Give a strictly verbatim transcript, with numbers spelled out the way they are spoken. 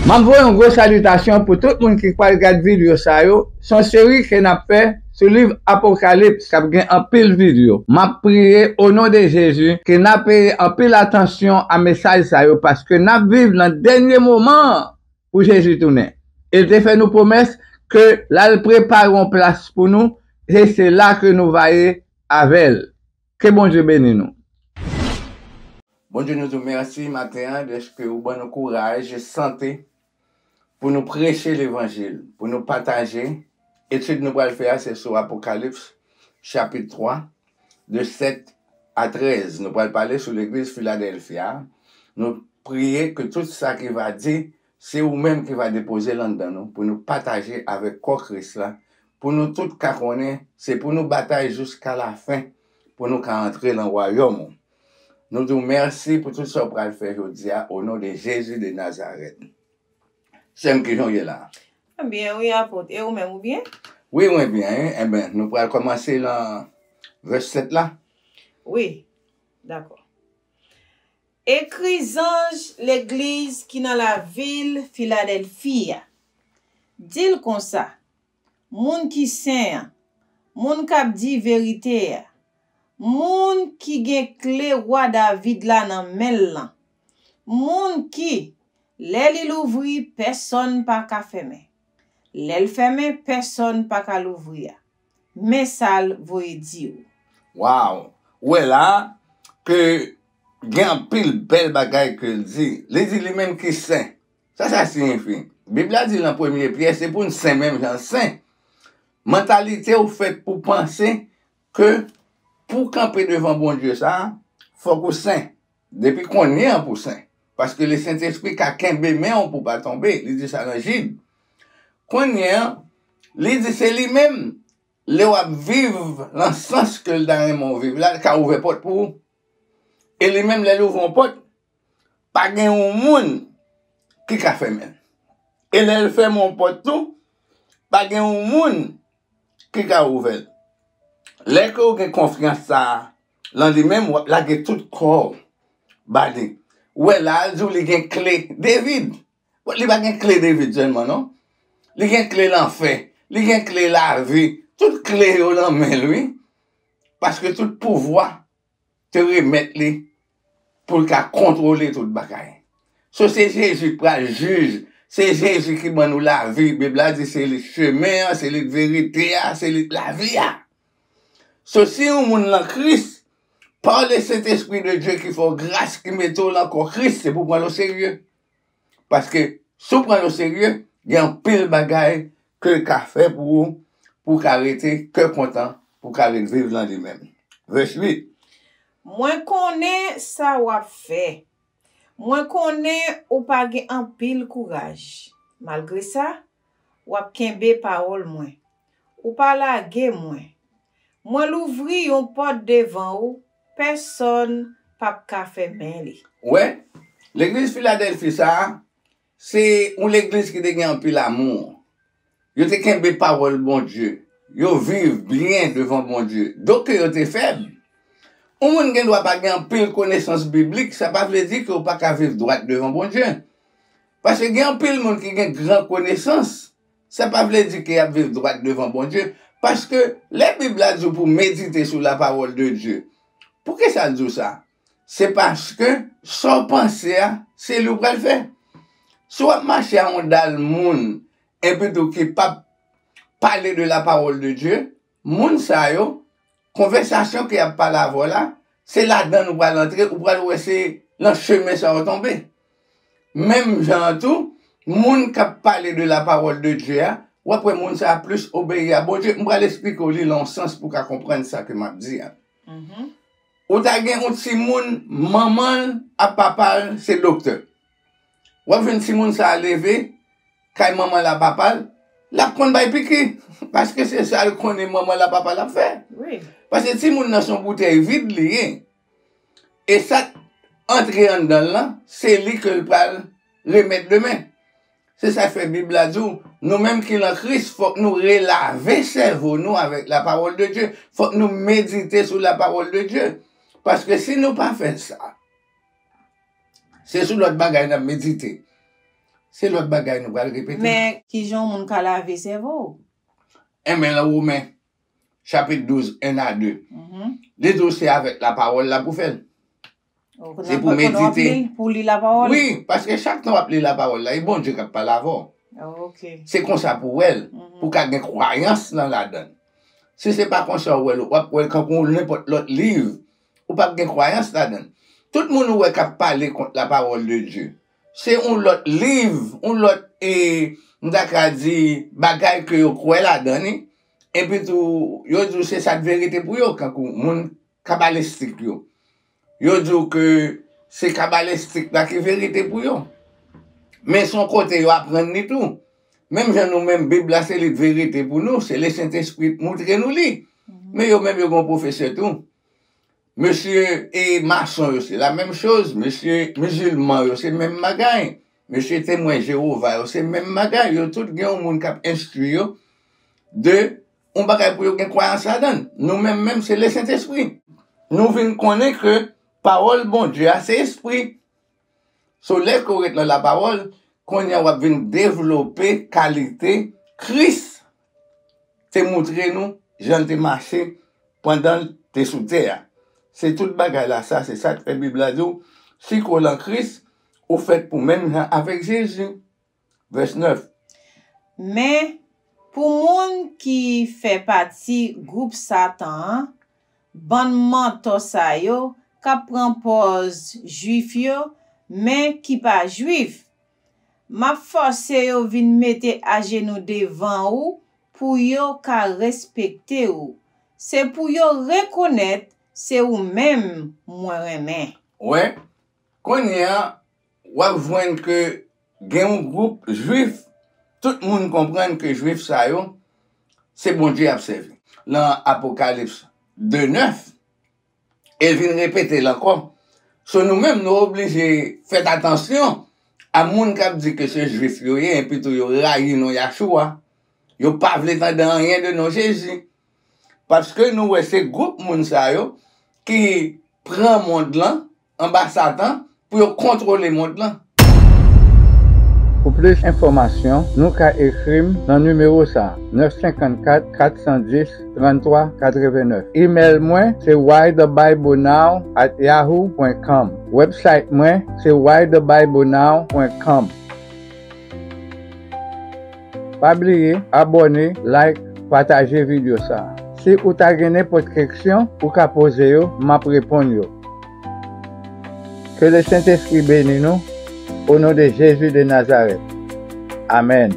M ap voye yon gwo salitasyon pou tout moun ki pral gad videyo sa yo. Se yon seri ke n ap fè sou liv Apokalips k ap gen anpil videyo. M ap priye o non de Jezi ke n ap peye anpil atansyon a mesaj sa yo, paske n ap viv nan dènye moman an pou Jezi tounen. E l te fè nou pwomès ke l al prepare yon plas pou nou, e se la ke nou va ye avè l. Ke Bondye beni nou. Bondye, nou di w mèsi maten an dèske ou ban nou kouraj e sante pou nou preche levanjil, pou nou pataje. Etid nou pral fè a se sou Apokalips chapit twa, de sèt a trèz. Nou pral pale sou legliz Filadèlfi a. Nou priye ke tout sa ki va di, se ou menm ki va depoze l anndan nou pou nou pataje avèk kò Kris la, pou nou tout ka konnen se pou nou batay jiska lafen, pou nou ka antre nan wayòm ou. Nou di w mèsi pou tout sa w pral fè jodi a, o non de Jezi de Nazarèt. Sè m, kijan w ye la? Mwen byen, wi, apot. E ou menm, ou byen? Wi, mwen byen, wi. Enben, nou pral kòmanse nan vès sèt la. Wi, dakò. Ekri zanj legliz ki nan lavil Filadèlfi a. Di l konsa, moun ki sen an, moun k ap di verite a, moun ki gen kle wa David la nan men l lan, moun ki, lè li louvri, pèsonn pa ka fèmen, lè l fèmen, pèsonn pa ka louvri a, men sa l voye di w. Waw! Ou wè la ke gen anpil bèl bagay ke l di. Li di li menm ki sen. Sa sa siyifi? Bib la di nan premye Pyè, se pou n sen menm jan l sen. Mantalite w fèt pou panse ke pou w kanpe devan Bondye sa a, fòk ou sen. Depi kounye a pou w sen. Paske Lesentespri ka kenbe men w pou w pa tonbe. Li di sa nan Jid. Kounye a, li di se li menm, lè w ap viv nan sans ke l ta renmen w viv la, l ka ouvè pòt pou ou. E li menm, lè l ouvri yon pòt, pa gen yon moun ki ka fèmen l. E lè l fèmen yon pòt tou, pa gen yon moun ki ka ouvè l. Lè ke w gen konfyans sa a lan li menm, w ap lage tout kò w ba li. Ou wè la, l di w li gen kle David. Bon, li pa gen kle David sèlman, non. Li gen kle lanfè. Li gen kle lavi. Tout kle yo nan men l, wi. Paske tout pouvwa te remèt li pou l ka kontwole tout bagay. So, se Jezi k pral jij. Se Jezi ki ban nou lavi. Bib la di se li chemen an, se li verite a, se li lavi a. So, si yon moun lan Kris, pa Lesentespri de Dye ki fè w gras, ki mete w lan kò Kris, se pou w pran l oserye. Paske si w pran l oserye, gen anpil bagay ke l ka fè pou ou, pou w ka rete kè kontan, pou w ka ret viv nan li menm. Vès uit. Mwen konnen sa w ap fè. Mwen konnen ou pa gen anpil kouraj. Malgre sa, w ap kenbe pawòl mwen. Ou pa lage mwen. Mwen louvri yon pòt devan ou, pèsonn p ap ka fèmen li. Ou wè, legliz Filadèlfi sa a, se yon legliz ki te gen anpil amou. Yo te kenbe pawòl Bondye. Yo viv byen devan Bondye. Donk yo te fèb. Yon moun gen dwa pa gen anpil konesans biblik, sa pa vle di ke w pa ka viv dwat devan Bondye. Paske gen anpil moun ki gen gran konesans, sa pa vle di ke y ap viv dwat devan Bondye. Paske lè Bib la di w pou w medite sou la parole de Dieu, poukisa l di w sa? Se paske sa w panse a, se li w pral fè. Si w ap mache a yon dal moun, epi tou ki p ap pale de la parole de Dieu, moun sa yo, konvèsasyon ke y ap pale avè w la, se ladan l ou pral antre, ou pral wè se nan chemen sa w tonbe. Menm jan an tou, moun k ap pale de la parole de Dieu a, w ap wè moun sa a plis obeyi a Bondye. M pral eksplike w li nan yon sans pou w ka konprann sa ke m ap di a. Mhm. Ou ta gen yon timoun, manman l ak papa l se doktè. W ap jwenn timoun sa a leve, kay manman l ak papa l, l ap konn bay piki. Paske se sa l konnen manman l ak papa l ap fè. Wi. Paske timoun nan se yon boutèy vid li ye. E sa k antre anndan l lan, se li ke l pral remèt demen. Se sa k fè Bib la di w, nou menm ki nan Kris, fòk nou relave sèvo nou avèk la parole de Dieu. Fòk nou medite sou la parole de Dieu. Paske si nou pa fè sa, se sou lòt bagay n ap medite. Se lòt bagay nou pral repete. Men, kijan yon moun ka lave sèvo w? Enben, nan Women, chapit douz, en a de, Mhm. li di w se avèk lapawòl la pou fè l. Ou Se nan pou pandan w ap medite. Li l, pou w li lapawòl? Wi, paske chak tan w ap li lapawòl la, e Bondye k ap pale avè w. Ok. Se konsa pou wè l, Mhm. pou w ka gen kwayans nan ladan l. Si se pa konsa w wè l, w ap wè l kankou nenpòt lòt liv. Ou p ap gen kwayans ladan l. Tout moun ou wè k ap pale kont lapawòl de Dye, se yon lòt liv, yon lòt, e, m ta ka di, bagay ke yo kwè ladan li. Epi tou, yo di w se sa k verite pou yo, kankou moun kabalistik yo. Yo di w ke se kabalistik la ki verite pou yo. Men se yon kote yo aprann li tou. Menm jan nou menm, Bib la se li k verite pou nou, se Lesentespri k moutre nou li. Men yo menm yo gen yon pwofesè tou. Mesye e mason yo se la menm choz, mesye mizilman yo se menm bagay, mesye Temwen Jewova yo se menm bagay, yo tout gen yon moun k ap enstwi yo de yon bagay pou yo gen kwayans ladan l. Nou menm menm se Lesentespri. Nou vin konnen ke pawòl Bondye a se espri. So, lè ke w ret nan lapawòl, kounye a w ap vin devlope kalite Kris te moutre nou, jan l te mache pandan l te sou tè a. Se tout bagay la sa, se sa k fè Bib la di w, si ke w lan Kris, ou fèt pou menm jan avèk Jezi. Vès nèf. Men, pou moun ki fè pati gwoup Satan an, bann mantò sa yo k ap pran pòz Jwif yo, men ki pa Jwif, m ap fòse yo vin mete ajenou devan ou pou yo ka respekte ou. Se pou yo rekonèt se ou menm mwen renmen. Wè, kounye a, w ap jwenn ke gen yon gwoup Jwif, tout moun konprann ke Jwif sa yo, se Bondye y ap sèvi. Lan Apokalips de nèf, e l vin repete l ankò. So, nou menm, nou oblije fèt atansyon a moun k ap di ke se Jwif yo ye, epi tou yo rayi non Yachoua. Yo pa vle tande anyen de non Jezi. Paske nou wè se gwoup moun sa yo ki pran mond lan anba Satan pou yo kontwole mond lan. Pou plis enfòmasyon, nou ka ekri m nan nimewo sa a, nèf senkannkat, kat san dis, tranntwa katrevennnèf. Imèl mwen se why the bible now at yahoo point com. Website mwen se why the bible now point com. Pa bliye abòne, like, pataje videyo sa a. Si ou ta gen nenpòt keksyon, ou ka poze yo, m ap reponn yo. Ke Lesentespri beni nou, o non de Jezi de Nazarèt. Amèn.